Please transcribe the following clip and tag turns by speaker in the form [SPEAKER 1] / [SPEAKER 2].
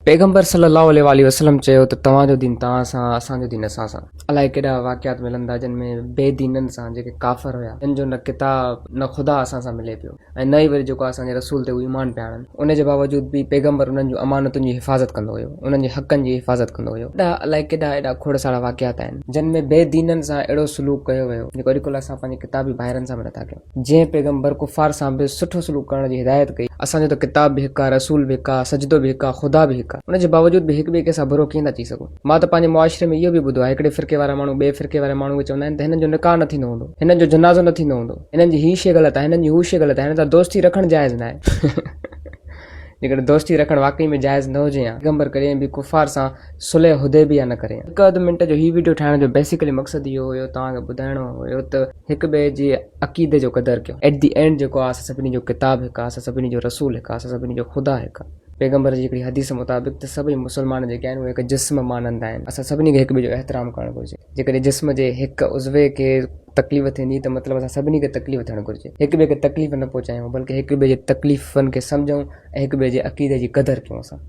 [SPEAKER 1] پيغمبر صلّي اللّٰه عليه واٰله وسلّم چيو ته توهان جو دين توهان سان اسان جو دين اسان سان. الائي ڪيڏا واقعات ملن ٿا جن ۾ بي دينن سان جيڪي ڪافر هيا جن جو نه ڪتاب نه خدا اسان سان ملي پيو ۽ نه ئي وري جيڪو اسان جي رسول تي هو ايمان پيا آڻن ان جي باوجود به پيغمبر انهن جون امانتن جي حفاظت ڪندو هيو انهن جي حقن جي حفاظت ڪندو هيو اهڙا الائي ڪيڏا اهڙا کوڙ سارا واقعات آهن جن ۾ بي دينن سان اهڙو سلوڪ ڪيو ويو جيڪو اڄڪلهه اسان پنهنجي ڪتابي ڀائرن سان به نٿا ڪيون. جنهن پيغمبر ڪفار سان به سٺو سلوڪ ڪرڻ جي هدايت ڪئي. اسان جو ته ڪتاب به هڪ آ، رسول به هڪ آ، سجدو به هڪ آ، خدا به هڪ آ. ان جي باوجود به هڪ ٻئي کي اسان برو ڪيئن ٿا چئي سگهون؟ مان ته پنهنجي معاشري ۾ اهو به ٻڌو آهي، هڪڙي فرقي وارا ماڻهو ٻئي فرقي واري ماڻهو کي چوندا آهن ته هنن جو نڪاح نه ٿيندو هوندو، هنن جو جنازو نه ٿيندو هوندو، هنن جي هي شيء غلط آهي، هنن جي هو شيء غلط آهي، هنن سان دوستي رکڻ جائز ناهي. جيڪڏهن دوستي رکڻ واقعي ۾ جائز نه هجي ها، پيغمبر ڪڏهن به ڪفار سان صلح حديبيه نه ڪري ها. هڪ اڌ منٽ جو هي وڊيو ٺاهڻ جو بيسيڪلي مقصد اهو هيو توهان کي ٻڌائڻو هيو ته هڪ ٻئي جي عقيدي جو قدر ڪيو. ايٽ the and جيڪو آ اسان سڀني جو ڪتاب هڪ آ، اسان سڀني جو رسول هڪ آ، اسان سڀني جو خدا هڪ آ. پيغمبر جي هڪڙي حديث مطابق ته سڀئي مسلمان جيڪي آهن اهي هڪ جسم مانند آهن. اسان سڀني کي هڪ ٻئي جو احترام ڪرڻ گهرجي. جيڪڏهن جسم جي هڪ عضوي کي تڪليف ٿيندي ته مطلب اسان سڀني کي تڪليف ٿيڻ گهرجي. هڪ ٻئي کي تڪليف نه پهچايون بلڪه هڪ ٻئي جي تڪليفن کي سمجهون ۽ هڪ ٻئي جي عقيدي جي قدر ڪيون اسان.